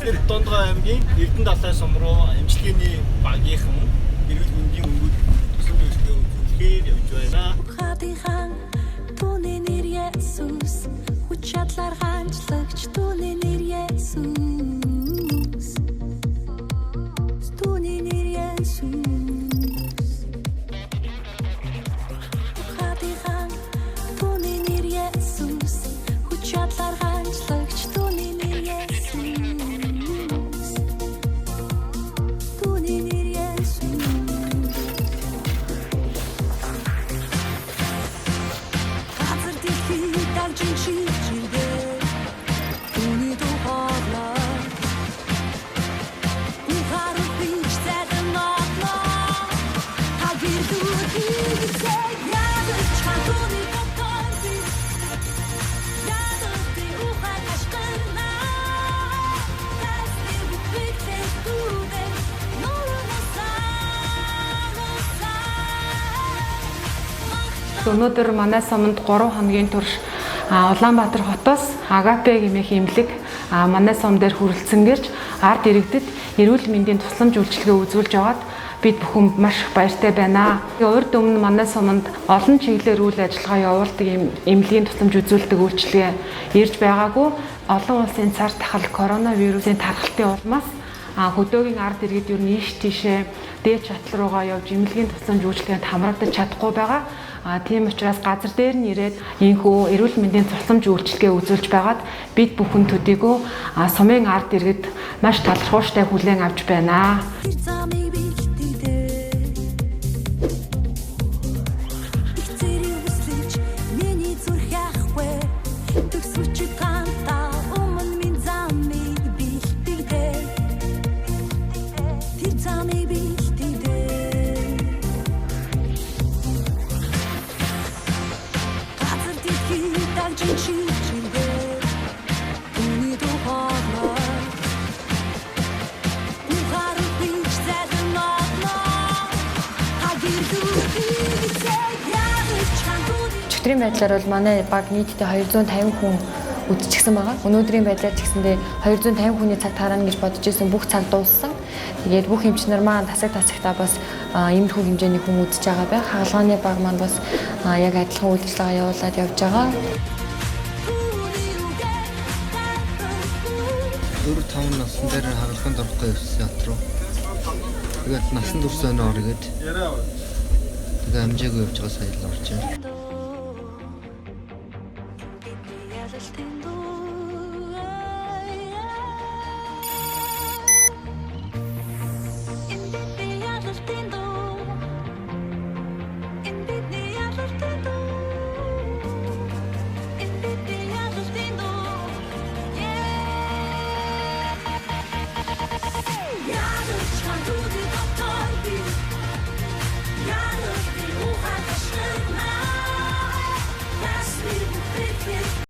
Тэгэхээр Дундгой аймгийн Эрдэнэ далай сум руу эмчилгээний багийнхан эрүүл мэндийн өнгөд туслан үйлчлэгээ үзүүлэхээр явж байна. Хадихан түүний нэр Есүс, хүч чадлаар хаанчлагч түүний нэр Есүс. Түүний нэр Есүс. Хадихан түүний нэр Есүс, хүч чадлаар хаанчлагч түүний нэр Есүс. Түүний нэр Есүс. Газар дэлхий дагжин чирчиргээ түүний дуу хоолой ухаар бич зайлан одлоо та гэрлүүд хийгсэй ядаж чан түүний дотор би ядаж би ухаар ашгарна тасны бүхэлдээ түүнээ нурмасаа. Өнөөдөр манай суманд 3 хоногийн турш Улаанбаатар хотоос Агапе гэмээх эмнэлэг манай сум дээр хүрэлцэн гэрч ард иргэдэд эрүүл мэндийн тусламж үйлчилгээ үзүүлж байгаад бид бүхэн маш их баяртай байна. Урд өмнө манай суманд олон чиглэлээр үйл ажиллагаа явуулдаг юм эмнэлгийн тусламж үзүүлдэг үйлчилгээ ирж байгаагүй. Олон улсын цар тахал коронавирусын тархалтын улмаас хөдөөгийн ард иргэд ер нь ийш тийшээ дээд шатал руугаа явж эмнэлгийн тусламж үйлчилгээнд хамрагдаж чадахгүй байгаа. Тийм учраас газар дээр нь ирээд ийнхүү эрүүл мэндийн тусламж үйлчилгээ үзүүлж байгаад бид бүхэн төдийгөө сумын ард иргэд маш талархууштай хүлээн авч байна. Тэр замыг бэлтгэдэ. Их зэрэг үслэж миний зүрх яахгүй төгс хүчит гантаа өмнө минь замыг бэлтгэдэ. Тэр замыг бэлтгэдэ. Газар дэлхий дагжин чирчиргээ түүний дуу хоолой ухаар бич зайлан одлоо та гэрлүүд хийгсэй ядаж чан түүний Өчигдрийн байдлаар бол манай баг нийтдээ 250 хүн үдчихсэн байгаа. Өнөөдрийн байдлаар ч гэсэндээ 250 хүний цаг тараана гэж бодож исэн бүх цаг дууссан. Тэгээд бүх эмч нар маань тасаг тасагтаа бас иймэрхүү хэмжээний хүн үдчихэж байгаа байх. Хагалгааны баг маань бас яг адилхан үйл ажиллагаа явуулаад явж байгаа. түүний үгээр татахгүй. 4-5 насн дээр хагалгаанд орохгүй явсан хот руу. Тэгээд насан турш өнөө орё гээд. Тэгээд амжаагүй явж байгаа сая л орж байна. Бидний ялалтын дуу. Энэ бидний ялалтын дуу. Энэ бидний ялалтын дуу. Энэ бидний ялалтын дуу. Ядаж чан түүний дотор би ядаж би ухаан ашигна. Тасны бүхэлдээ.